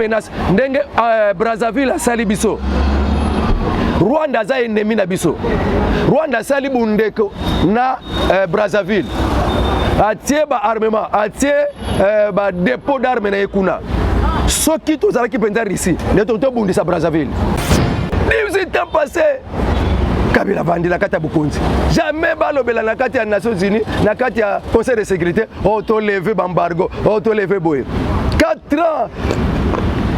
Menace ndenge Brazzaville asali biso. Rwanda aza ennemi na biso. Rwanda asali bundeko na Brazzaville, atie ba armement, atie ba dépôt d'armes na ye kuna. Soki tozalaki mpenza Russie, nde tobundisa Brazzaville. 18 ans passé, Kabila vandi na kati ya bokonzi. Jamais balobela na kati ya Nations Unies, na kati ya Conseil de sécurité, oh, tolever baembargo, oh, tolever boye. 4 ans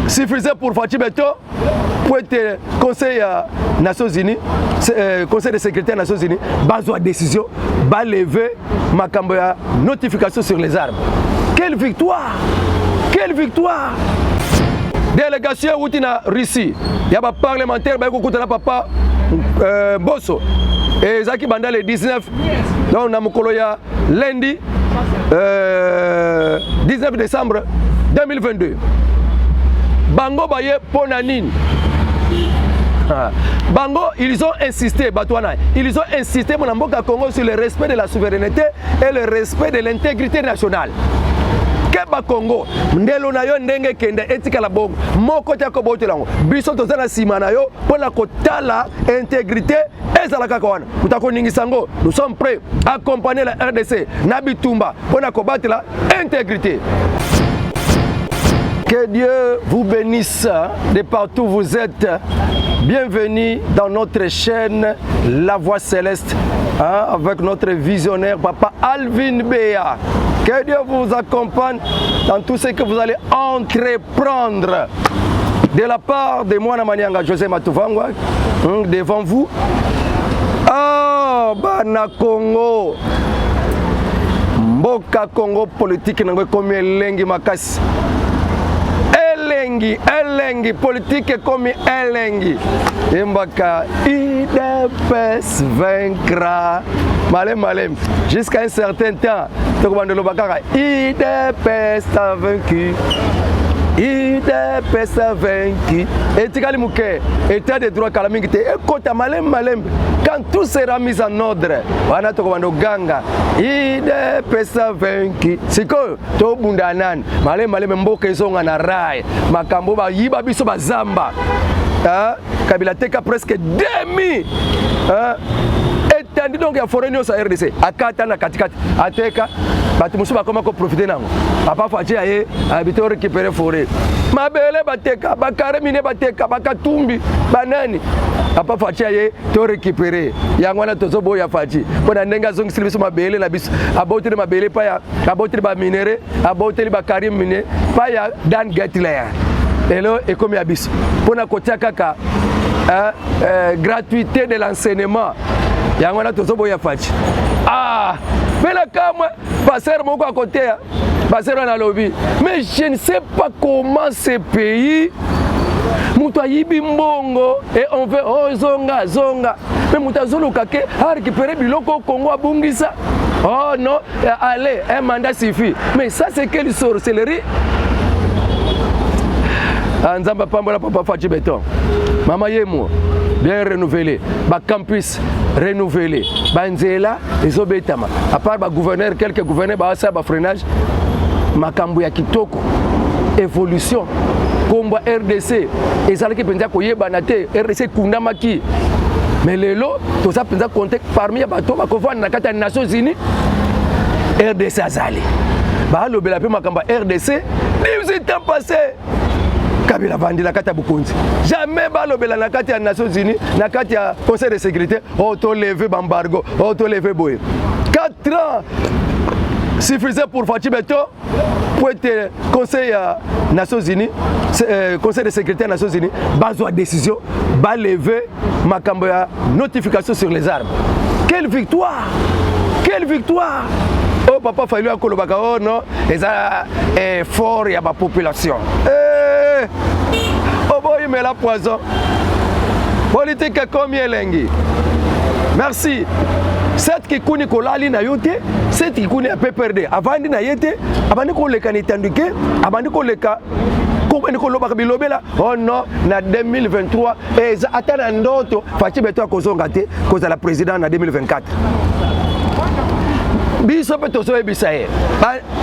suffisait pour Fatshi Béton po ete Conseil ya Nations Unies, Conseil de sécurité ya Nations Unies bazwa décision, balever makambo ya notification sur les armes. Quelle victoire, quelle victoire! Délégation euti na Russie ya baparlementaire baye kokutana papa Mboso. Ezalaki banda le 19, donc na mokolo ya lundi 19 décembre 2022. Bango baye mpo na nini? Bango, ils ont insisté, bato wana, ils ont insisté mona mboka Congo sur le respect de la souveraineté et le respect de l'intégrité nationale. Keba Congo, ndelo na yo ndenge ekende, etikala bongo, moko te akobotela yango. Biso toza na nsima na yo mpo na kotala intégrité ezala kaka wana. Moto akoningisa yango, nous sommes prêts à accompagner la RDC na bitumba mpo na kobatela intégrité. Que Dieu vous bénisse de partout où vous êtes. Bienvenue dans notre chaîne La Voix Céleste, hein, avec notre visionnaire Papa Alvin Béa. Que Dieu vous accompagne dans tout ce que vous allez entreprendre. De la part de moi, Manianga José Matouvangwa, hein, devant vous. Oh, bana Congo. Mboka Congo, politique nango ekomi elengi makasi. Elengi, elengi, politique ekomi elengi. Yembaka UDPS vaincra. Malem malem jusqu'à un certain temps, tokobanda loba kaka UDPS a vaincu, UDPS a vaincu. Etikali moke, état de droit kala mingi te ekota malembe malembe. Quand tout sera mis en ordre, wana tokobanda oganga UDPS a vaincu. Sikoyo tobunda nani? Malembe malembe, mboka ezonga na rail. Makambo bayiba biso bazamba, Kabila teka presque demi étendue donc ya forêt nyonso ya RDC, akata na katikati, ateka. Bato mosusu bakoma koprofiter nango. Papa Fatshi aye, abi to récupérer forêt, mabele bateka, bacarré minier bateka, bakatumbi banani. Papa Fatshi aye, to récupérer yango wana. Tozoboya Fatshi mpo na ndenge azongisili biso mabele na biso. Aboteli mabele pa ya, aboteli baminerais, aboteli bacarré minier pa ya Dan Gertler. Lelo ekomi ya biso mpona kotia kaka gratuité de l'enseignement. Yango wana tozoboya Fatshi. Ah, mpe na kamwe, pasteur moko akoteya, pasteur wana alobi: "Mais je ne sais pas comment ce pays, moto ayibi mbongo et on veut, oh, zonga zonga, mais moto azoluka ke arécupérer biloko Congo abungisa. Oh non, allez, un mandat suffit." Mais ça, c'est quelle sorcellerie? Ah, Nzambe apambola papa Fatshi Béton. Mama yemo bien renouvelé, bacampus renouvelé, banzela ezobetama, à part bagouverneur, quelques gouverneurs baasala bafreinage. Makambo ya kitoko, évolution. Kombo ya RDC ezalaki mpenza koyebana te, RDC ekundamaki, mais lelo toza mpenza compté parmi ya bato bakovanda na kati ya Nations Unies. RDC azali, balobela mpe makambo ya RDC. 18 ans passé, Kabila vandi na kati ya bokonzi. Jamais balobela na kati ya Nations Unies, na kati ya Conseil de sécurité, oh, tolever baembargo, oh, tolever boye. 4 ans suffisait pour Fatshi Béton po ete Conseil ya Nations Unies, Conseil de sécurité ya Nations Unies bazwa décision, balever makambo ya notification sur les armes. Quelle victoire, quelle victoire! Oyo papa Fayulu akolobaka: "Oh non, eza effort ya bapopulation." Eh, oboyimela poison. Politique ekomi elengi. Merci. Seth Kikuni kolali na yo te. Seth Kikuni ya PPRD avandi na ye te, abandi koleka na etanduke, abandi koleka, kobandi kolobaka bilobela: "Oh non, na 2023 eza ata na ndoto, Fatshi Béton akozonga te kozala président na 2024." Biso mpe tozoyebisa ye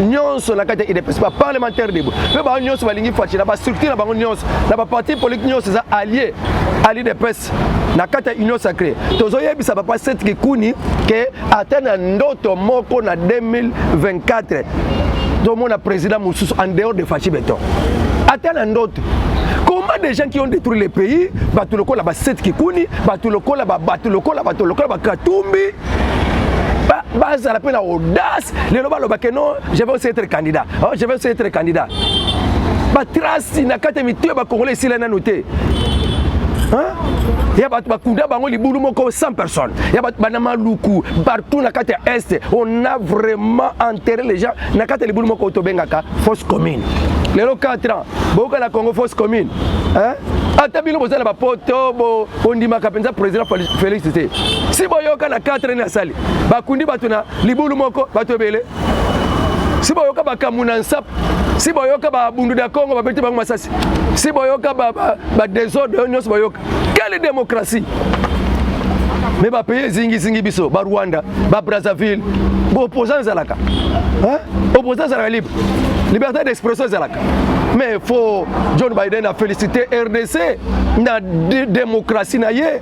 nyonso na kati ya UDPS, baparlementaire debout mpe bango nyonso balingi Fatshi na bastructure na bango nyonso, na baparti politique nyonso eza allié à l'UDPS na kati ya Union sacrée. Tozoyebisa papa Seth Kikuni ke ata na ndoto moko, na 2024 tomona président mosusu en dehors de Fatshi Béton, ata na ndoto. Comment des gens qui ont détruit le pays, bato lokola ba Seth Kikuni, bato lokola bato lokola bato lokola bakatumbi, bazala mpe na audace lelo baloba ke non, je vais aussi être candidat, oh, je vais aussi être candidat? Batraces na kati ya mitu ya bakongolais esila nanu te. Ya bato bakunda bango libulu moko 100 personnes, ya bato bana Maluku, partout na kati ya Est, on a vraiment enterré les gens na kati ya libulu moko tobengaka fosse commune. Lelo 4 ans boyoka na Congo fosse commune. Ata bino boza na bapoto, bondimaka mpenza président Félix te. Si boyoka na 4 ans asali, bakundi bato na libulu moko, bato ebele. Si boyoka bakambu na nsapu, si boyoka babundu ya Congo babeti bango masasi, si boyoka badésordre nyonso boyoka, quelle démocratie? Mais bapays ezingizingi biso, Barwanda, Babrazzaville, boopposant ezalaka, opposant ezalaka libre, liberté d'expression ezalaka. Mais faut John Biden a félicité RDC na démocratie na ye.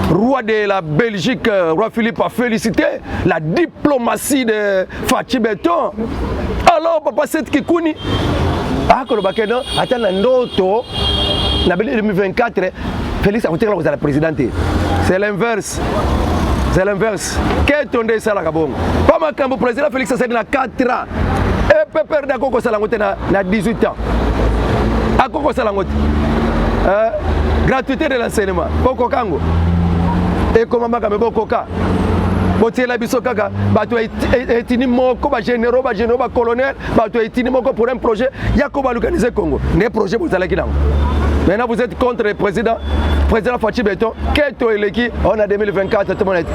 Roi de la Belgique, roi Philippe, a félicité la diplomatie de Fatshi Béton. Alors papa Seth Kikuni akoloba ke non, ata na ndoto, na 2024 Félix akotikala kozala président te. C'est l'inverse, c'est l'inverse. Keto nde esalaka bongo mpo makambo président Félix asali na 4 ans, ePPRD akoki kosala yango te na 18 ans, akoki kosala yango te. Gratuité de l'enseignement, bokoka yango, ekoma makambo bokoka botiela biso kaka bato etini moko, bagénéraux, bagénéraux, bacolonel, bato etini moko pour un projet ya kobalkaniser Congo. Nde projet bozalaki nango. Maintenant vous êtes contre le président, président Fatshi Béton. Keto eleki on a 2024, tomona ete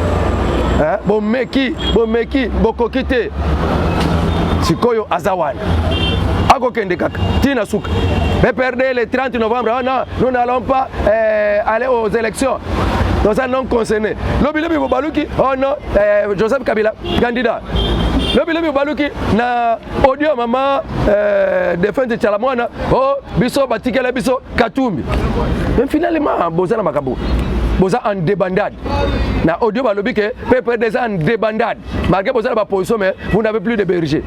bomeki, bomeki, bokoki te. Sikoyo aza wana, akokende kaka ntina suka. PPRD le 30 novembre, oh non, nous n'allons pas aller aux élections, toza non concerné. Lobi lobi bobaluki, oh non, Joseph Kabila candidat. Lobi lobi bobaluki na audio mama défunte Tshala Mwana, oh biso batikela biso Katumbi. Mais finalement boza na makambo, boza en débandade. Na audio balobi ke PPRD eza en débandade malgré boza na baposition, mais vous n'avez plus de berger.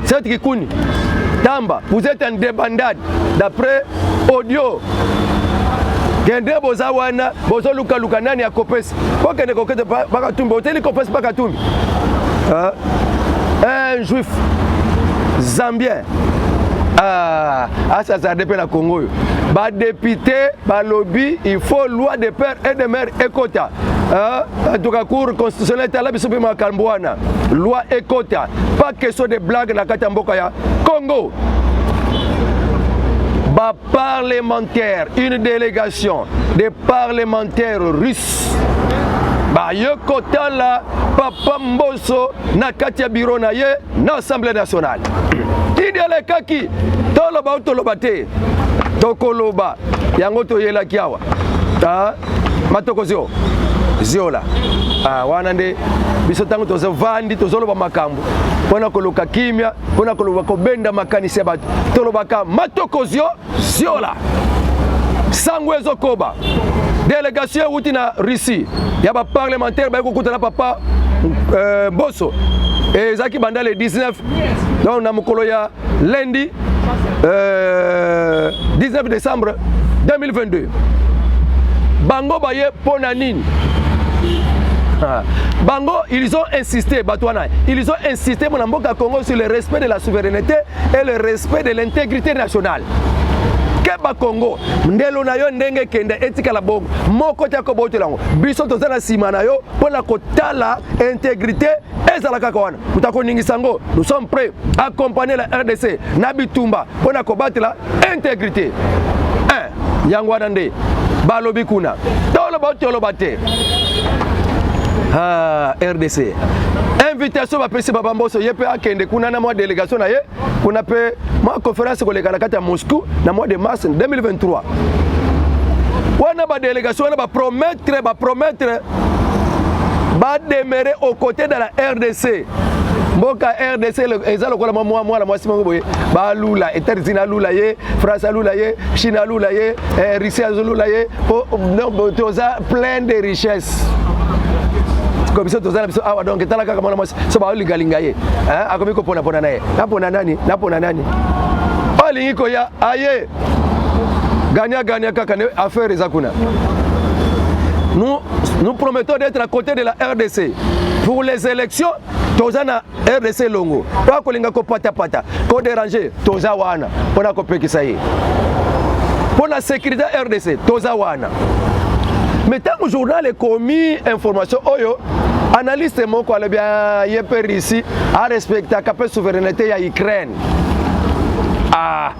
Seth Kikuni, Tamba, vous êtes en débandade d'après audio. Kende boza wana, bozolukaluka nani akopesa, bokende kokete Bakatumbi, oteli kopesa Bakatumbi, un juif zambien. Ah, asazarde mpe na Congo oyo badéputé balobi il faut loi de père et de mère ekota. En tout cas Cour constitutionnelle etala biso mpe makambo wana, loi ekota. Pas question de blague na kati ya mboka ya Congo. Baparlementaire, une délégation des parlementaires russes baye kotala papa Mboso na kati ya biro na ye na Assemblée nationale. Tidi alekaki, toloba o toloba te, tokoloba yango. Toyelaki awa matoko zio ziola. Ah, wana nde biso ntango tozovandi, tozoloba makambo mpona koluka kimia, mpona koloba kobenda makanisi ya bato, tolobaka matoko zio ziola. Sango ezokoba, délégation euti na Russie ya baparlementaire baye kokutana papa Mboso. Ezalaki banda le 19, donc na mokolo ya lundi 19 décembre 2022. Bango baye mpo na nini? Bango, ils ont insisté, bato wana, ils ont insisté mona mboka Congo sur le respect de la souveraineté et le respect de l'intégrité nationale. Keba Congo, ndelo na yo ndenge ekende, etikala bongo, moko te akobotela yango. Biso toza na nsima na yo mpona kotala intégrité ezala kaka wana. Moto akoningisa yango, nous sommes prêts à accompagner la RDC na bitumba mpona kobatela intégrité. 1 yango wana nde balobi kuna. Toloba, toloba te. Ah, RDC, invitation bapesi baba Mboso, ye mpe akende kuna na mwa délégation na ye kuna, mpe mwa conférence koleka na kati ya Moscou na mois de mars 2023. Wana badélégation wana bapromettre Bademeurer au côté de la RDC. Mboka RDC eza lokola mwa mwana mwasi moko boye, balula États-Unis, alula ye France, alula ye Chine, alula ye Russie, azolula ye po toza plein de richesse. Ko biso toza na biso awa. Donc tala kaka mwana mwasi, so baolingalinga ye, akomi koponapona na ye, napona nani, napona nani. Oyo alingi koya aye gagner gagner kaka ne affaire eza kuna. Nous, nous promettons d'être à côté de la RDC pour les élections. Toza na RDC longo po akolinga kopatapata, kodéranger, toza wana mpona kopekisa ye. Mpo na sécurité RDC, toza wana. Mais ntango journal ekomi information oyo, analyste moko alobi ye mpe Russie arespectaka mpe souveraineté ya Ukraine. Ah,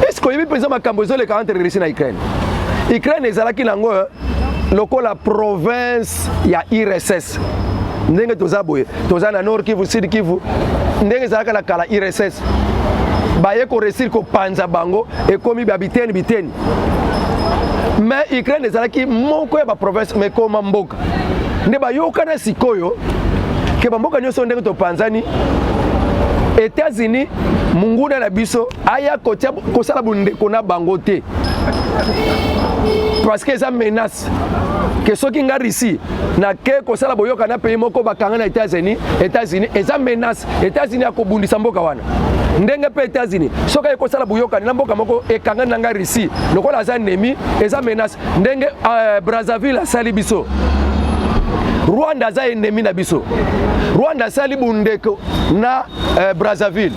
est ce que oyebi mpenza makambo ezoleka entre Russie na Ukraine? Ukraine ezalaki nango lokola province ya URSS. Ndenge toza boye, toza na Nord Kivu, Sud Kivu, ndenge ezalaka na kala URSS, baye koréussir kopanza bango, ekomi babiteni biteni. Mais Ukraine ezalaki moko ya baprovince, mais ekoma mboka. Nde bayokana sikoyo ke bamboka nyonso, ndenge topanzani, États-Unis munguna na biso aya kotia kosala bondeko na bango te, parce que eza menace ke soki nga Russie nake kosala boyoka na pays moko bakanga na États-Unis, États-Unis eza menace, États-Unis akobundisa mboka wana. Ndenge mpe États-Unis soki aye kosala boyokani na mboka moko ekangani na nga Russie, lokola aza ennemi, eza menace. Ndenge Brazzaville asali biso, Rwanda aza ennemi na biso, Rwanda asali bundeko na Brazzaville,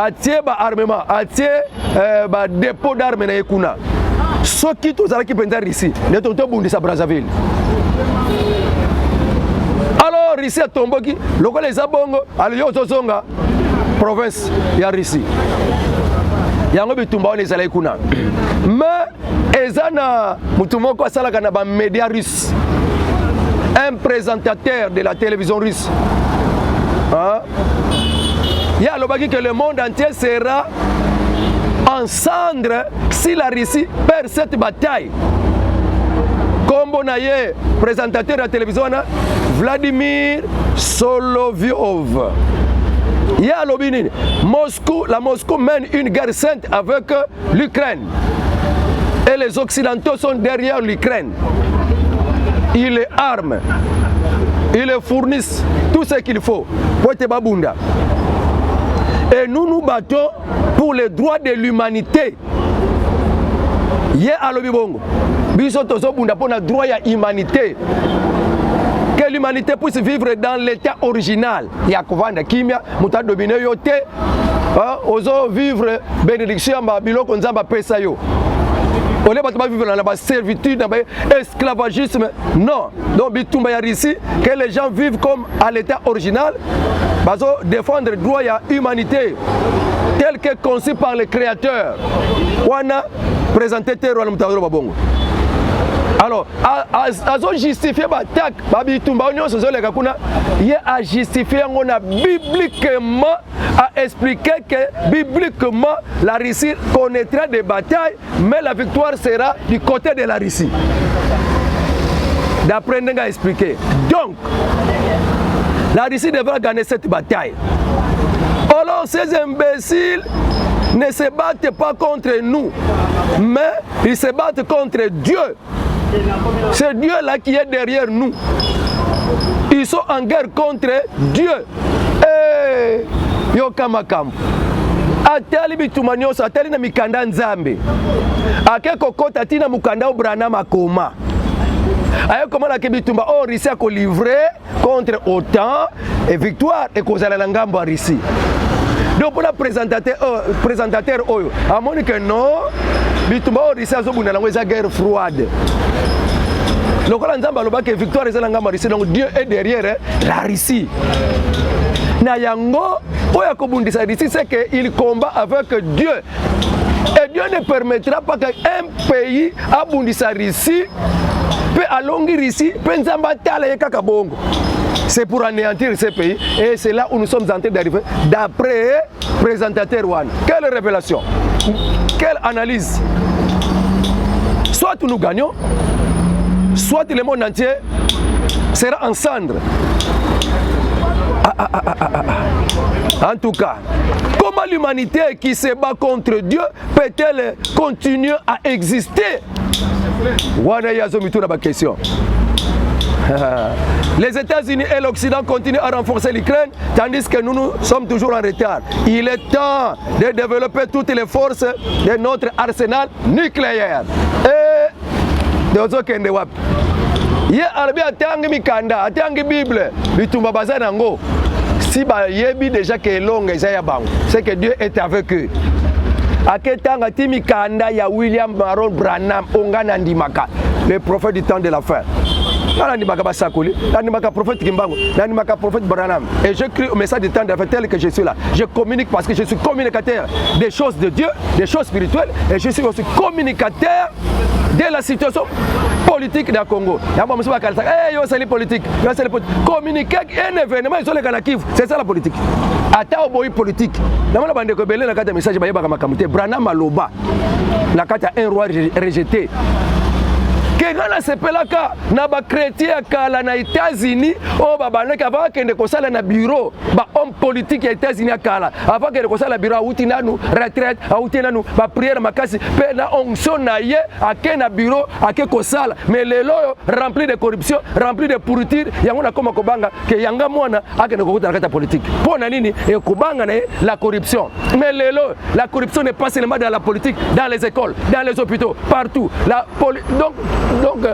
atie baarmement, atie badépôt d'arme na ye kuna. Soki tozalaki mpenza Russie, nde tobundisa Brazzaville. Alors Russie atomboki, lokola eza bongo, alors yo ozozonga province ya Russie. Yango bitumba wana ezalaki kuna. Mais eza na motu moko asalaka na bamédia russe, un présentateur de la télévision russe, hein? Ye alobaki que le monde entier sera en cendre si la Russie perd cette bataille. Kombo na ye, présentateur ya télévision wana, Vladimir Soloviov. Ye alobi nini? Moscou, la Moscou mène une guerre sainte avec l'Ukraine et les Occidentaux sont derrière l'Ukraine. Ils les arment, ils les fournissent tout ce qu'il faut po ete babunda, et nous nous battons pour les droits de l'humanité. Ye alobi bongo, biso tozobunda mpo na droit ya humanité, que l'humanité puisse vivre dans l'état original ya kovanda kimia, moto adomine yo te, ozovivre bénédiction ya biloko Nzambe apesa yo, olie bato bavivre na baservitude, na baesclavagisme. Non. Donc bitumba ya Russie, que les gens vivent comme à l'état original, bazo défendre droit ya humanité tel que conçu par le Créateur. Wana présentateur wana, moto azoloba bongo. Alors azojustifie baattaque, babitumba oyo nyonso ezoleka kuna, ye ajustifie yango na bibliquement, a expliqué que bibliquement la Russie connaîtra des batailles, mais la victoire sera du côté de la Russie, d'après ndenge a expliqué. Donc la Russie devra gagner cette bataille. Alors ces imbéciles ne se battent pas contre nous, mais ils se battent contre Dieu. C'est Dieu là qui est derrière nous. Ils sont en guerre contre Dieu. Hey, yoka makambo. Atali bituma nyonso, atali na mikanda Nzambe, ake kokɔta ntina mokanda oyo Branham akoma, aye komonaka bitumba oyo Russie akolivrer contre OTAN et victoire ekozala na ngambo ya Russie. Donc mpona présentateur oyo amoni ke non, bitumba oyo Russie azobunda nango eza guerre froide. Lokola Nzambe alobaki victoire eza na ngambo ya Russie, donc Dieu est derrière la Russie. Na yango oyo akobundisa Russie, c'est que il combat avec Dieu, et Dieu ne permettra pas qu'un pays abundisa Russie mpe alongi Russie mpe Nzambe atala ye kaka bongo. C'est pour anéantir ce pays et c'est là où nous sommes en train d'arriver, d'après présentateur wana. Quelle révélation, quelle analyse! Soit nous gagnons, soit le monde entier sera en cendre. Ah, ah, ah, ah, ah, ah. En tout cas, comment l'humanité qui se bat contre Dieu peut-elle continuer à exister? Wana ye azomituna baquestion. Les États-Unis et l'Occident continuent à renforcer l'Ukraine, tandis que nous, nous sommes toujours en retard. Il est temps de développer toutes les forces de notre arsenal nucléaire. Et tozokende wapi? Ye alobi atangi mikanda, atangi Bible, bitumba baza nango. Si bayebi déjà que elonga eza ya bango, c'est que Dieu est avec eux. Aketanga ti mikanda ya William Maron Branham, onga nandimaka, le prophète du temps de la fin. Nga nandimaka basakoli, nandimaka prophète Kimbangu, nandimaka prophète Branham. Et je crie au message du temps de la fin tel que je suis là. Je communique parce que je suis communicateur des choses de Dieu, des choses spirituelles, et je suis aussi communicateur de la situation politique na Congo. Yango mosusu bakanisaka, hey, yo osali politique, yo osali politique. Communiquer un événement ezoleka na Kivu, c'est ça la politique. Ata oboyi politique, namona bandeko ebele na kati ya message bayebaka makambo te. Branham aloba na kati ya Un roi rejeté ke nga nasepelaka na bachrétien ya kala na États-Unis oyo babandaki avant akende kosala na bureau. Bahomme politique ya États-Unis ya kala, avant akende kosala bureau, awuti nanu retraite, awuti nanu baprière makasi mpe na onction na ye, ake na bureau, ake kosala. Mais lelo oyo, rempli de corruption, rempli de pourriture. Yango nakoma kobanga ke yanga mwana akende kokuta na kati ya politique. Mpo na nini ekobanga na ye? La corruption. Mais lelo, la corruption n'est pas seulement dans la politique, dans les écoles, dans les hôpitaux, partout. La poli Donc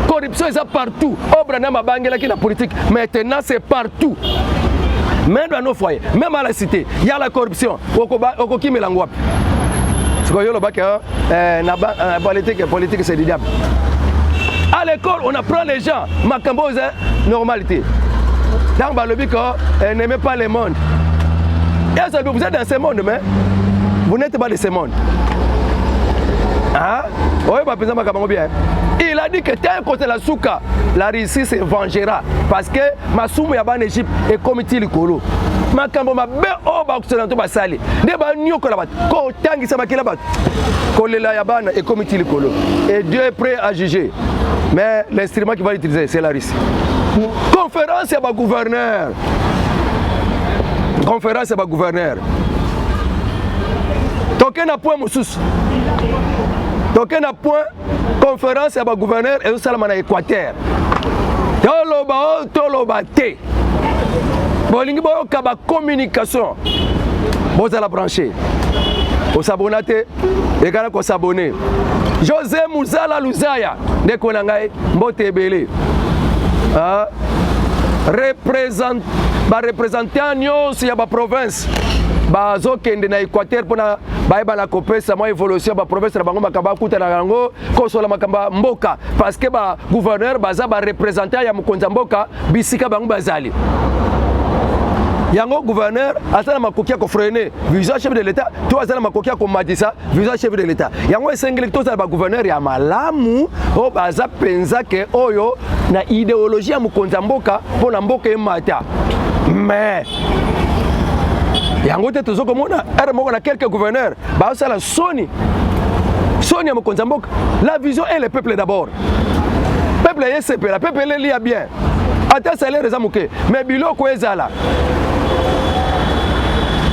corruption eza partout. Oyo Branham abangelaki na politique, maintenant c'est partout, même dans nos foyers, même à la cité, il y a la corruption. Okokimela yango wapi? Sikoyo olobaki na politique, politique c'est du diable. À l'école, on apprend les gens makambo oyo eza normalité. Ntango balobi que n'aimez pas le monde, et vous êtes dans ce monde, mais vous n'êtes pas de ce monde. Ah, oyeba mpenza makambo yango bien. Il a dit que te kotela suka, la Russie se vengera parce que masumu ya bana Egypte ekomi ti likolo. Makambo mabe oyo baoccidentaux basali nde banyokola bato, kotangisa makila bato, kolela ya bana ekomi ti likolo et Dieu est prêt à juger, mais l'instrument qu'il va utiliser, c'est la Russie. Conférence ya bagouverneur, conférence ya bagouverneur. Toke na point mosusu, toke na point conférence ya bagouverneur ezosalama na Équateur. Toloba oyo toloba te, bolingi boyoka bacommunication, bozala branché. Kosabona te, ekala kosabone. José Muzala Luzaya, ndeko na ngai, mbote ebele. Ah, représent bareprésentant nyonso ya baprovince bazokende na Équateur mpona bayebana kopesa mwa évolution ya baprovince na bango, makambo akutanaka yango, kosola makambo ya mboka, parce que bagouverneur baza bareprésentant ya mokonzi ya mboka bisika bango bazali. Yango gouverneur aza na makoki ya kofreiner vision chef de l'État to aza na makoki ya komatisa vision chef de l'État. Yango esengeli tozala bagouverneur ya malamu oyo baza mpenza ke oyo na idéologie ya mokonzi ya mboka mpo na mboka emata. Mais yango te tozo komona ere moko na quelques gouverneurs bazosala soni, soni ya mokonzi ya mboka. La vision est le peuple d'abord. Peuple eyesepela, peuple elelia bien, ata salaire eza moke, mais biloko ezala.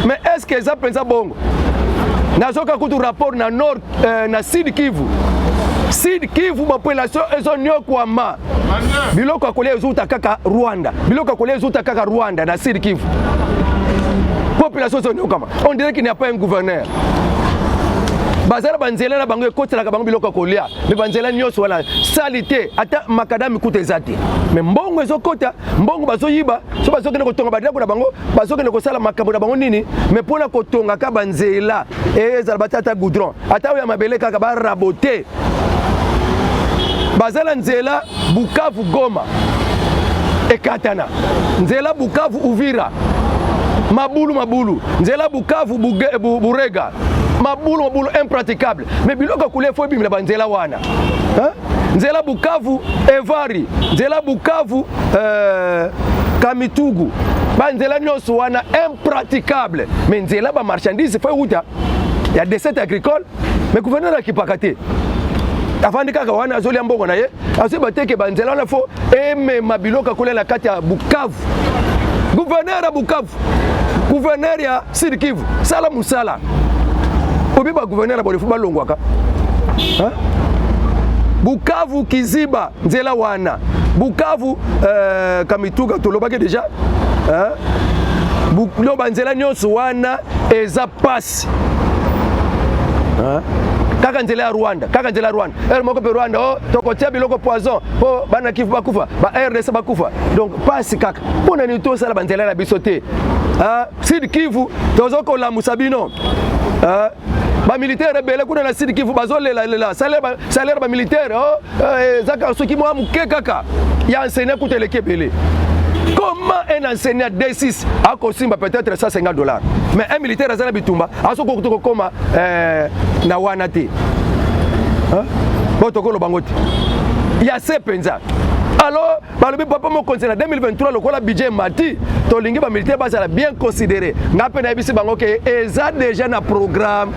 Mais est ce que eza mpenza bongo? Nazoka kutu rapport na nord, na Sud Kivu. Sud Kivu, population ezoniokwama, biloko ya kolia ezuta kaka Rwanda, biloko ya kolia ezuta kaka Rwanda. Na Sud Kivu, population ezoniokama. On dirait qu'il n'y a pas un gouverneur. Baza na banzela na bango ekotelaka bango biloko ya kolia, mais banzela nyonso wana sali te, ata makadami kuta eza te. Mais mbongo ezokota, mbongo bazoyiba. So bazokende kotonga bandako na bango, bazokende kosala makambo na bango nini, mais mpona kotongaka banzela ezala batia ata goudron, ata oyo ya mabele kaka barabote. Baza na nzela Bukavu Goma ekatana, nzela Bukavu Uvira mabulu mabulu, nzela Bukavu Buge, Bu, Burega mabulu mabulu, impraticable. Mais biloko ya kolia fo ebimela banzela wana, hein? Nzela Bukavu Evari, nzela Bukavu Kamitugu, banzela nyonso wana impraticable, mais nzela bamarchandise fo euta ya desserte agricole, mais gouverneur akipaka te. Afandi kaka wana, azolia mbongo na ye, azoyeba te ke banzela wana fo emema biloko akolia na kati ya Bukavu. Gouverneur ya Bukavu, gouverneur ya Sud Kivu, sala mosala. Obi bagouverneur ya bolefu balongwaka. Bukavu Kiziba, nzela wana Bukavu Kamituga, tolobaki déjà no banzela nyonso wana eza pasi. Kaka nzela ya Rwanda, kaka nzela ya Rwanda. Heure moko mpe Rwanda, o tokotia biloko poison mpo bana Kivu bakufa, ba RDC bakufa. Donc pasi kaka. Mpo na nini tosala banzela na biso te? Sud Kivu, tozokolamusa bino. Bamilitaire ebele kuna na Sud Kivu bazolelalela salaire. Bamilitaire eza kaka soki mwa moke kaka ya enseignant, kuta eleki ebele. Comment un enseignant D6 akosimba peut-être 150 $, mais un militaire aza na bitumba azokoki kokoma na wana te? Bo tokoloba ngo te ya se mpenza. Alors balobi, papa mokonzi, na 2023, lokola budget mati, tolingi bamilitaire bazala bien considéré. Nga mpe nayebisi bango ke eza déjà na programme,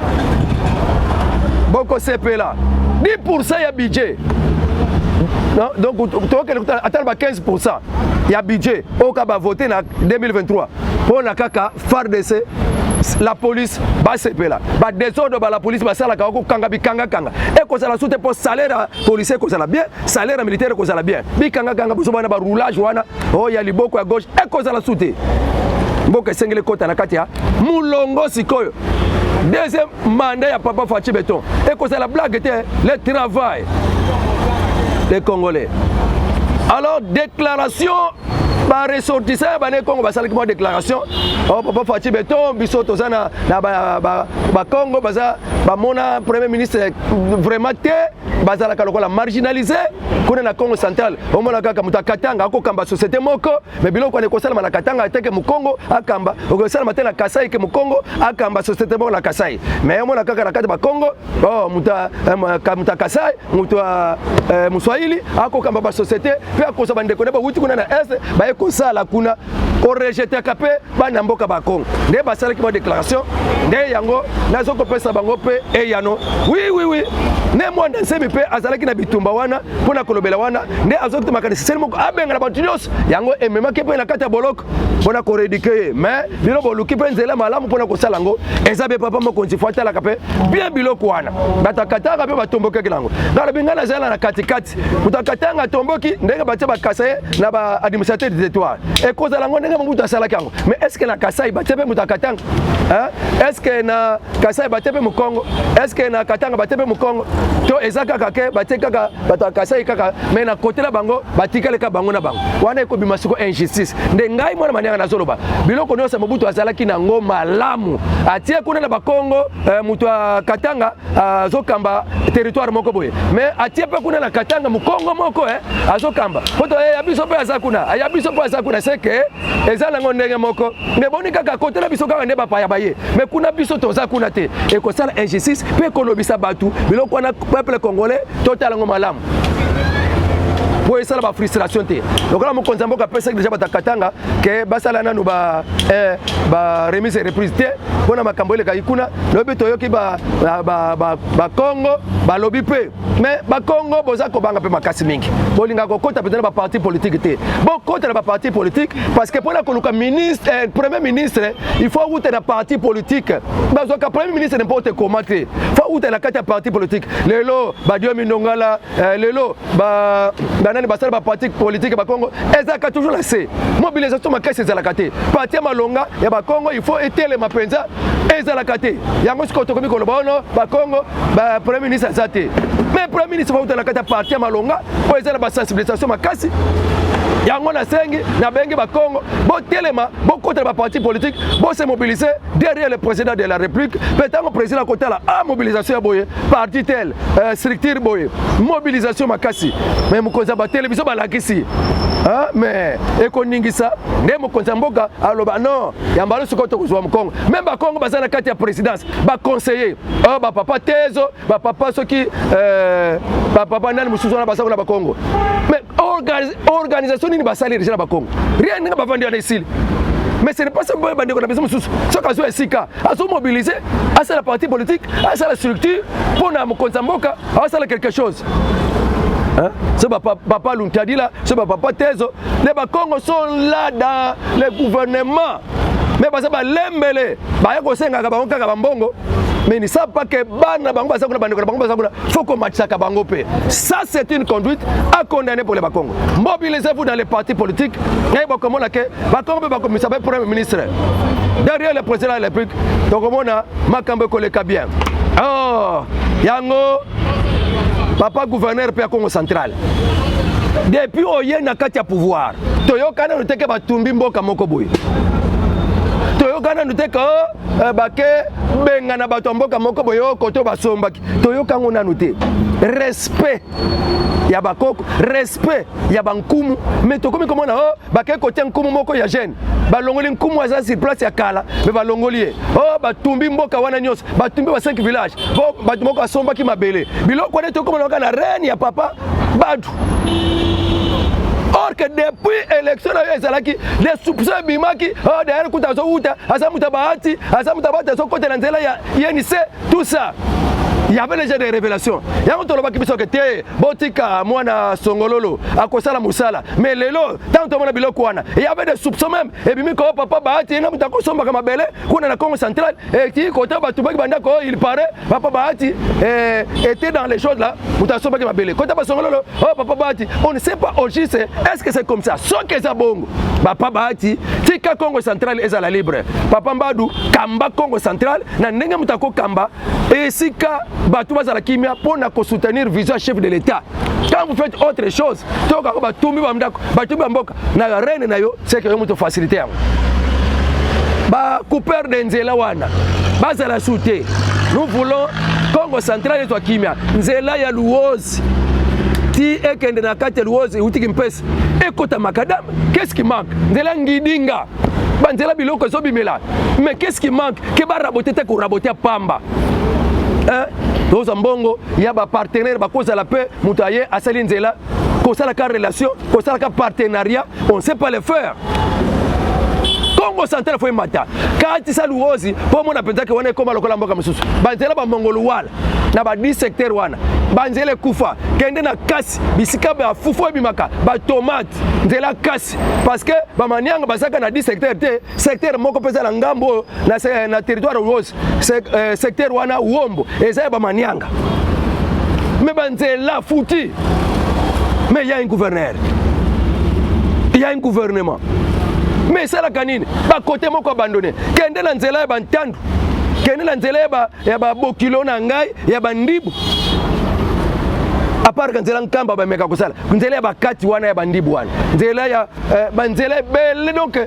bokosepela. 10 ya budget, non, donc tokokende ata na ba 15 ya budget oyo ka bavote na 2023 mpo na kaka FARDC, la police basepela. Badésordre ba la police basalaka, okokanga bikangakanga, ekozala su te, mpo salaire ya policier ekozala bien, salaire ya militaire ekozala bien. Bikangakanga bozo wana, baroulage wana oyo ya liboko ya gauche, ekozala su te. Mboka esengeli ekɔta na kati ya mulongo. Sikoyo deuxième mandat ya papa Fatshi Béton ekozala blague te, le travail les Congolais. Alors déclaration, baressortissant ya bane Congo basalaki mwa déclaration: oh, papa Fatshi Béton, biso toza na Bakongo baza bamona premier ministre vraiment te, bazalaka lokola marginalisé kuna na Congo Central. Omona kaka moto akatanga akokamba société moko, mais biloko wana ekosalama na Katanga te ke mokongo akamba, okosalama te na Kasai ke mokongo akamba société moko na Kasai. Mais omona kaka na kati Bakongo, oh, moto ya Kasai, moto ya Moswahili akokamba basociété mpe akosa bandeko nde bawuti kuna na Est baye kosala kuna, korejetaka mpe bana mboka Bakongo. Nde basalaki mwa déclaration, nde yango nazokopesa bango mpe eyano. Oui, nde Mwanda Nsemi mpe azalaki na bitumba wana mpo na kolobela wana, nde azokita makanisi seli moko abengana bato nyonso. Yango ememaki mpe na kati ya boloko mpona korééduquer ye. Mais bino boluki mpe nzela malamu mpona kosala yango eza be. Papa mokonzi fo atalaka mpe bien biloko wana. Bato akatanga mpe batombokaki nango. Ngai nalobi, ngai nazala na katikati. Moto akatanga atomboki ndenge batie bakasa ye na baadministrateur du territoire, ekozala yango ndenge Mobutu asalaki yango. Mais est ce que na Kasai batie mpe moto akatanga? Est ce que na Kasai batie mpe mokongo? Est ce que na Katanga batie mpe mokongo? To eza kaka ke batie kaka bato ya Kasai kaka, mais na kote na bango batikali kaka bango na bango? Wana ekobima siko injustice. Nde ngai mwana manianga nazoloba, biloko nyonso Mobutu azalaki nango malamu, atie kuna na Bakongo, moto ya Katanga azokamba territoire moko boye, mais atie mpe kuna na Katanga mokongo moko azokamba poto ya biso mpe aza kuna, ya biso mpe aza kuna. Seke eza nango ndenge moko, mais boni kaka kote na biso kaka nde bapaya baye, mais kuna biso toza kuna te. Ekosala injustice mpe ekolobisa bato biloko wana. Peuple congolais, totala yango malamu po esala bafrustration te. Lokola mokonzi ya mboka apesaki déjà bato ya Katanga ke basala nanu ba remise reprise te mpona makambo elekaki kuna lobi, toyoki Bakongo balobi mpe. Mais Bakongo boza kobanga mpe makasi mingi, bolingaka kokɔta mpenza na baparti politique te. Bokɔta na baparti politique, parce que mpona koluka ministre, premier ministre, il faut awuta na parti politique. Bazwaka premier ministre n'importe comment te, faut awuta na kati ya parti politique. Lelo badiomi Ndongala, lelo banani basala baparti politique Bakongo, ezalaka toujours na se mobilisation makasi ezalaka te. Parti ya malonga ya Bakongo, il faut etelema mpenza, ezalaka te. Yango sikoyo tokomi koloba ono Bakongo ba premier ministre aza te. Mais premier ministre bauta na kati ya parti ya malonga oyo eza na basensibilisation makasi. Yango nasengi, nabengi Bakongo, botelema, bokota na baparti politique, bose mobiliser derrière le président de la République. Mpe ntango président akotala a mobilisation ya boye, parti tel, structure boye, mobilisation makasi, mais mokonzi ya batelevizio balakisi, mais ekoningisa nde mokonzi ya mboka aloba non, yambalo sikoyo tokozwa mokongo. Même Bakongo baza na kati ya présidence, baconseiller oyo, bapapa Tezo, bapapa soki bapapa nani mosusu wana baza kuna Bakongo, mais organisation nini basali déjà na Bakongo? Rien. Ndenge bavandi wana esili. Mais ce n'est pas ça. Bandeko na biso mosusu, soki azwa esika, azomobilize, asala parti politique, asala structure mpo na mokonzi ya mboka, asala quelque chose. Hein? Ce papa, papa Luntadila, ce papa Tezo, les Bakongo sont là dans le gouvernement. Mais baza balembele, baya kosengaka bango kaka bambongo, mais ils ne savent pas que bana bango baza kuna, bandeko na bango baza kuna, faut komatisaka bango mpe. Ça, c'est une conduite à condamner pour les Bakongo. Mobilisez-vous dans les partis politiques ngai bokomona ke Bakongo mpe bakomisa mpe premier ministre derrière le président de la République. Tokomona makambo ekoleka bien. Oh, yango papa gouverneur mpe ya Congo Central, depuis oye na kati ya pouvoir, toyoka nanu te ke batumbi mboka moko boye, toyoka nanu te ke bake bengana bato ya mboka moko boye oyo koto basombaki, toyoka yango nanu te. Respect ya bakoko, respect ya bankumu. Mais tokomi komona o bakei kotia nkumu moko ya jeune, balongoli nkumu aza sur place ya kala, me balongoli ye. O batumbi mboka wana nyonso, batumbi ba 5 village po bato moko asombaki mabele. Biloko wana tokomona kaka na règne ya papa Badu, or que depuis élection na yo ezalaki des soupçons ebimaki. Oh, d'ailleurs kuta azowuta, aza moto ya Bahati, aza moto ya Bahati, azokota na nzela ya UNC, tout ça. Il y avait déjà des révélations. Yango tolobaki biso ke te, botika mwana Songololo akosala mosala. Mais lelo ntango tomona biloko wana, il y avait des soupçons même ebimi ko papa Bahati na moto akosombaka mabele kuna na Congo Central eti kota bato baki bandako. Il paraît papa Bahati était dans les choses là, moto asombaki mabele kota basongololo. Oh, papa Bahati, on ne sait pas au juste, est-ce que c'est comme ça? Soki eza bongo, papa Bahati, tika Congo Central ezala libre. Papa Mbadu, kamba Congo Central na ndenge moto akokamba esika bato bazala kimia mpo na kosoutenir vision ya chef de l'État. Quand vous faites autre chose, tokako batumbi bandako, batumbi bamboka na règne na yo, c'est que yo moto facilité yango. Bacoupeur de nzela wana bazala su te. Nous voulons Congo Central ezwa kimia. Nzela ya Luozi ti ekende na kati ya Luozi, eutiki mpesi ekota macadam. Qu'est-ce qui manque? Nzela Ngidinga, banzela biloko ezobimela, mais qu'est-ce qui manque ke barabote te? Korabote ya pamba, hein? Tozwa mbongo ya bapartenaire, bakozala mpe moto aye asali nzela, kosalaka relation, kosalaka partenariat, on sait pas le faire. Congo Central faut emata katisa Luozi mpo omona mpenza ke wana ekóma lokola mboka mosusu. Banzela bamongolu wala na ba 10 secteur wana, banzela ekufa. Kende na kasi bisika bafufu ebimaka, batomate, nzela kasi, parce que bamanianga bazalaka na 10 secteur te. Secteur moko mpe eza na ngambo oyo na territoire Luozi, secteur wana Wombo eza ya bamanianga, mais banzela futi. Mais il y a un gouverneur, il y a un gouvernement, mais esalaka nini? Bakote moko abandonné. Kende na nzela ya bantandu, kende na nzela ya babokilo na ngai ya bandibu, à part ka nzela Nkamba bameka kosala nzela ya bakati wana ya bandibu wana, nzela ya banzela ebele, donc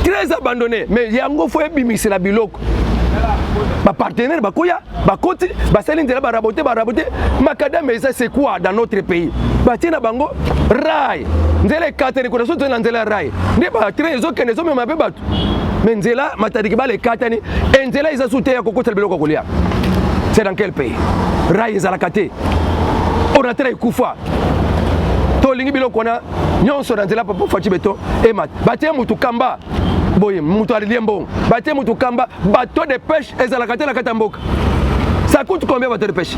très abandonné. Mais yango faut ebimisela biloko, bapartenaire bakoya, bakoti, basali nzela, barabote, barabote macadam. Eza, c'est quoi dans notre pays? Batie na bango rail, nzela ekatani kuna. So toza na nzela ya rail nde batrain ezokende, ezomema mpe bato, mais nzela Matadiki bala ekatani e nzela eza su te ya kokotela biloko ya kolia. C'est dans quel pays rail ezalaka te? Onatra ekufa. Tolingi biloko wana nyonso na nzela papa Fatshi Béton emata. Batie mutu kamba boye, mutu alie mbongo, batie mutu kamba. Bateau de pêche ezalaka te na kati ya mboka. Ça coûte combien, bateau de pêche?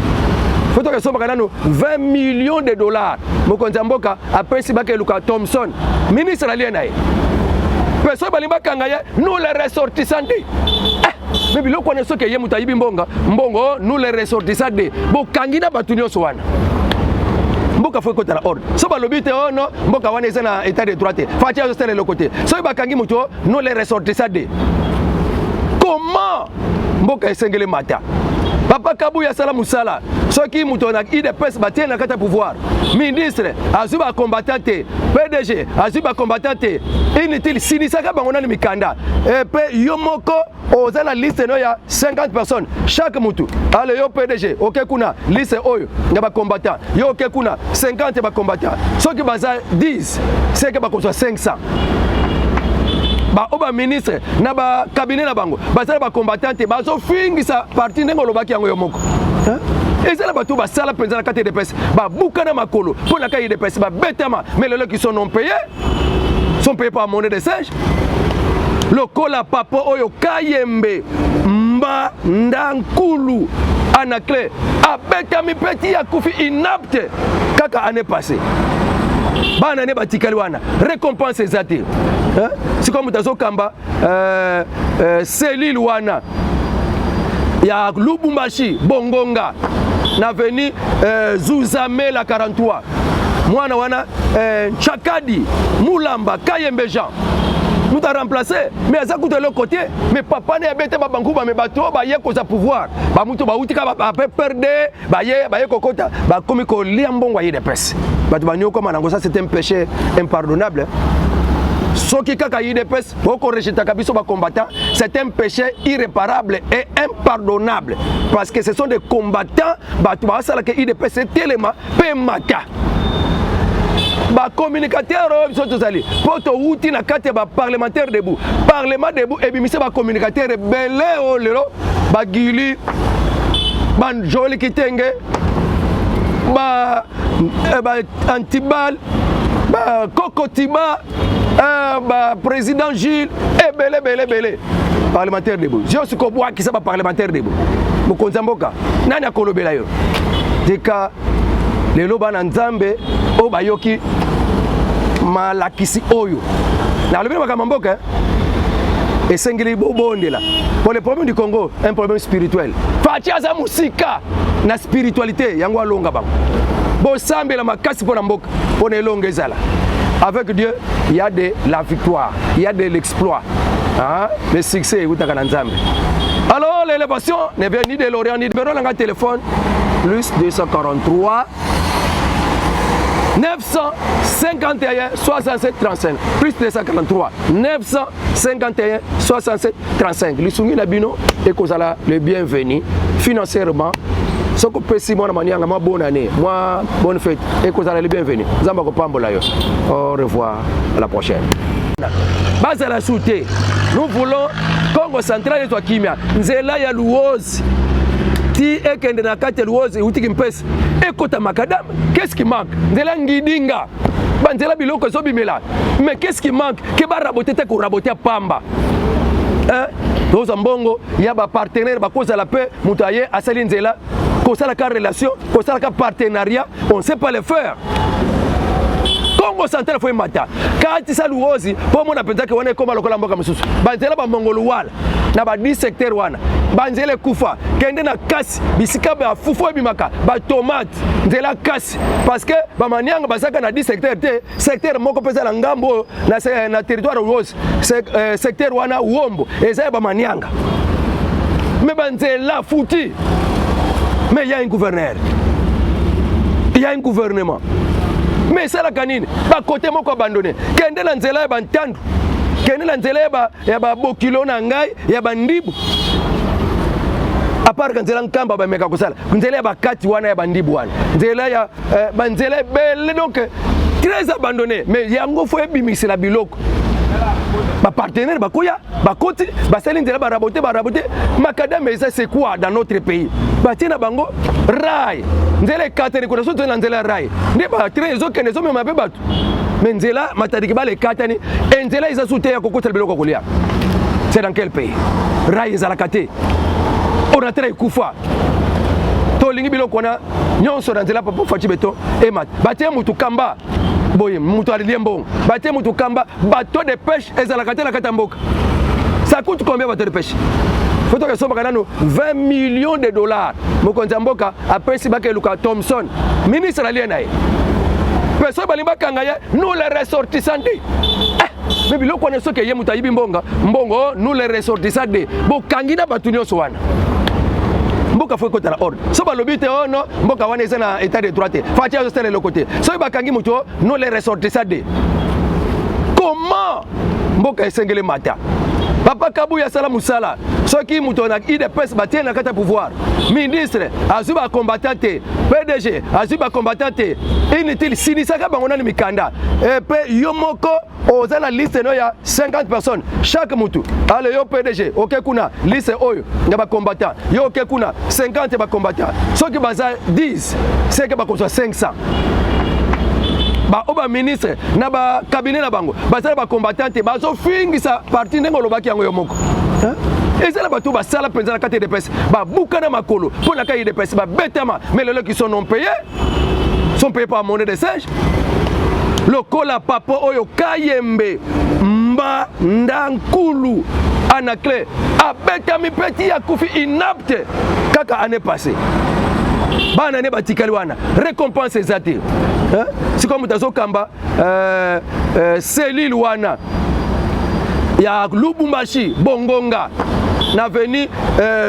Faut toka esombaka nano 20 millions de dollars. Mokonzi ya mboka apesi bakeluka Thomson, ministre alie na ye mpe soki balingi bakanga ye, nous les ressortissants de eh, mais biloko wana soki eye, moto ayibi mbonga mbongo, nous les ressortissants de, bokangi na bato nyonso wana. Mboka faut ekota na ordre. So balobi te, oh non, mboka wana eza na état de droit te, Fatshi azosala eloko te. Soki bakangi moto, nous les ressortissants de, comment mboka esengeli mata? Papa Kabuya asala mosala. Soki moto na UDPS batie na kati ya pouvoir, ministre azwi bacombattant te, PDG azwi bacombattant te, inutile. Sinisaka bango nani mikanda mpe yo moko oza na liste no ya 50 personnes chaque mutu. Ale yo PDG oke kuna, liste oyo ya bacombattant, yo oke kuna, 50 bacombattant. Soki baza 10, seke bakozwa 500. Baoyo baministre na bacabinet na bango baza na bacombattant te, bazofingisa parti ndenge olobaki yango yo moko. Eza na bato basala mpenza na kati ya UDPS, babuka na makolo mpo na kati ya UDPS, babetama, mais lelo qui sont non payés, sont payés par monnaie de singe. Lokola papa oyo Kayembe Mbanda Nkulu Anaclet abetami mpe ti akufi inapte kaka année passée. Bana ne batikali wana, récompense eza te. Sikoyo moto azokamba cellule wana ya Lubumbashi Bongonga na avenue Zuzamela 43, mwana wana Nchakadi Mulamba Kayembe Jean moto aremplace, mais aza kutu eloko te. Mais papa ne abete babankuba, me bato oyo baye kozwa pouvoir, bamutu bauti kaka bape perde, baye kokota, bakomi kolia mbongo ya UDPS. Bato banyokoma nango. Ça, c'est un péché impardonnable. Soki kaka UDPS bokorejetaka biso bacombattant, c'est un péché irréparable et impardonnable, parce que ce sont des combattants. Bato basalaka UDPS etelema mpe mata. Bacommunicateur oyo biso tozali mpo towuti na kati ya baparlementaire debout. Parlement debout ebimisi bacommunicateur ebele oyo lelo bagili, bajoeli Kitenge, ba antibal, bakokotiba, baprésident Gilles, ebele ebele ebele. Parlementaire debout yo sikobwakisa baparlementaire debout. Mokonzi ya mboka, nani akolobela yo? Tika lelo bana Nzambe oyo bayoki malakisi oyo nalobi na makambo mboka, esengeli bobondela pour le problème du Congo, un problème spirituel. Fatshi aza mosika na spiritualité, yango alonga bango. Bosambela makasi mpo na mboka, mpo na elonga ezala. Avec Dieu, il y a de la victoire, il y a de l'exploit, hein? Le succès eutaka na Nzambe. Alors l'élévation ne vient ni de l'Orient ni de numéro nanga téléphone: plus 243 951 67 35, plus 243 951 67 35. Lisungi na bino ekozala le bienvenu financièrement. Soki opesi mwana manianga mwa bonne année, mwa bonne fête, ekozala le bienvenu. Nzambe akopambola yo. Au revoir, à la prochaine. Bazala su te. Nous voulons Congo Central ezwa kimia. Nzela ya Luozi ti ekende na kati ya Luozi, eutiki mpesi, ekota makadam. Qu'est-ce qui manque? Nzela Ngidinga, banzela biloko ezobimela, mais qu'est-ce qui manque ke barabote te? Korabote ya pamba, tozwa mbongo ya bapartenaire bakozala mpe moto aye asali nzela, kosalaka relation, kosalaka partenariat, on ne sait pas le faire. Congo Central fo emata katisa Luozi mpo omona mpenza ke wana ekóma lokola mboka mosusu. Banzela bamongolu wala na ba 10 secteur wana, banzela ekufa. Kende na kasi bisika bafufu ebimaka, batomate, nzela kasi, parce que bamanianga bazalaka na 10 secteur te. Secteur moko mpe eza na ngambo oyo na territoire Luozi, secteur wana Wombo, eza ya bamanianga, mais banzela futi. Mais il y a un gouverneur, il y a un gouvernement, mais esalaka nini? Bakote moko abandonné. Kende na nzela ya bantandu, kende na nzela ya babokilo na ngai ya bandibu. À part ka nzela Nkamba bameka kosala nzela ya bakati wana ya bandibu wana, nzela ya banzela ebele, donc très abandonné. Mais yango fo ebimisela biloko, bapartenaire bakoya, bakoti, basali nzela, barabote, barabote makadame. Eza, c'est quoi dans notre pays? Batie na bango rail, nzela ekatani kuna. So toza na nzela ya rail nde batrain ezokende, ezomema mpe bato. Mais nzela Matadiki bala ekatani e nzela eza su te ya kokotela biloko kolia. C'est dans quel pays rail ezalaka te, ordinateur ekufa? Tolingi biloko wana nyonso na nzela papa Fatshi Béton emata. Batie mutu kamba boye, mutu alie mbongo, batie mutu kamba. Bateau de pêche ezalaka te na kati ya mboka. Ça coûte combien, bateau de pêche? Faut toka esombaka nano 20 millions de dollars. Mokonzi ya mboka apesi bakeluka Thomson, ministre alie na ye mpe soki balingi bakanga ye, nous les ressortissants de eh, mais biloko wana soki eye, moto ayibi mbonga mbongo, nous les ressortissants de bokangi na bato nyonso wana. Mboka fo ekota na ordre. So balobi te, oh non, mboka wana eza na état de droit te, Fatshi azosala eloko te. Soki bakangi moto, nous les ressortissants de comment? Mboka esengeli mata. Papa Kabuya asala mosala. Soki moto na UDPS batie na kati ya pouvoir, ministre azwi bacombattant te, PDG azwi bacombattant te, inutile. Sinisaka bango nani mikanda mpe yo moko oza na liste no ya 50 personnes chaque mutu. Ale yo PDG oke kuna, liste oyo ya bacombattant, yo oke kuna, 50 ya bacombattant. Soki baza 10, seke bakozwa 500. Baoyo baministre na bacabinet na bango baza na bacombattant te, bazofingisa parti ndenge olobaki yango yo moko. Eza na bato basala mpenza na kati ya UDPS, babuka na makolo mpo na kati UDPS, babetama, mais lelo qui sont non payés, sont payés par monnaie de singe, lokola papa oyo Kayembe Mbandankulu Anaclet, abetami mpe ti akufi inapte kaka année passée. Bana ne batikali wana, récompense eza te. Sikoyo moto azokamba cellule wana ya Lubumbashi Bongonga na avenue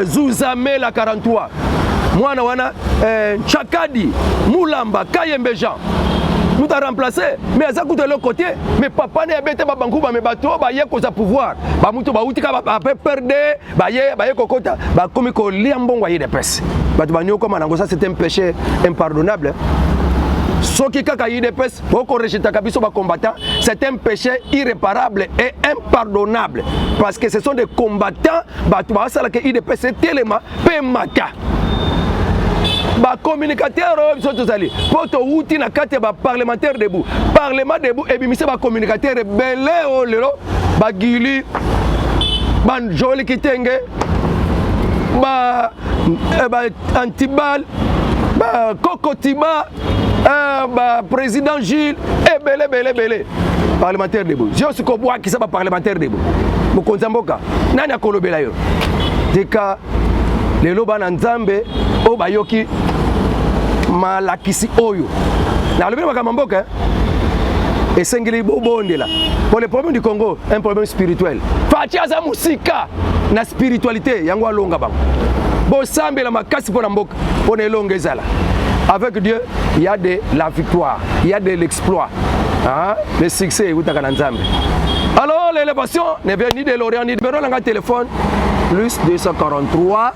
Zuzamela 43, mwana wana Nchakadi Mulamba Kayembe Jean, moto aremplace, mais aza kutu eloko te. Mais papa ne abete babankuba, mais bato oyo baye kozwa pouvoir, bamutu bauti kaka baPPRD, baye kokota, bakomi kolia mbongo ya UDPS. Bato banyokoma nango, ça c'est un péché impardonnable. Soki kaka UDPS bokorejetaka biso bacombattant, c'est un péché irréparable et impardonnable, parce que ce sont des combattants, bato basalaka UDPS etelema mpe mata. Bacommunicateur oyo biso tozali mpo towuti na kati ya baparlementaire debout. Parlement debout ebimisi bacommunicateur ebele oyo lelo bagili, bajoel Kitenge, ba Antibal, bakokotiba, baprésident Gilles, ebele ebele ebele. Parlementaire debout yo sikoyo obwakisa baparlementaire debout, mokonzi ya mboka nani akolobela yo? Tika lelo bana Nzambe oyo bayoki malakisi oyo nalobi na makambo mboka, esengeli bobondela po le problème du Congo, un problème spirituel. Fatshi aza mosika na spiritualité, yango alonga bango. Bosambela makasi mpo na mboka, mpo na elonga ezala. Avec Dieu, il y a de la victoire, il y a de l'exploit, hein? Le succès eutaka na Nzambe. Alors l'élévation ne vient ni de l'Orient ni de numéro nanga téléphone: plus 243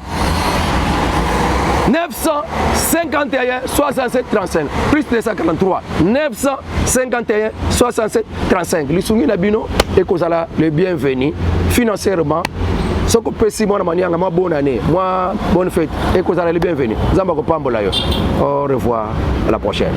951 67 35, plus 243 951 67 35. Lisungi na bino ekozala le bienvenu financièrement. Soki opesi mwana manianga mwa bonne année, mwa bonne fête, ekozala le bienvenu. Nzambe akopambola yo. Au revoir, à la prochaine.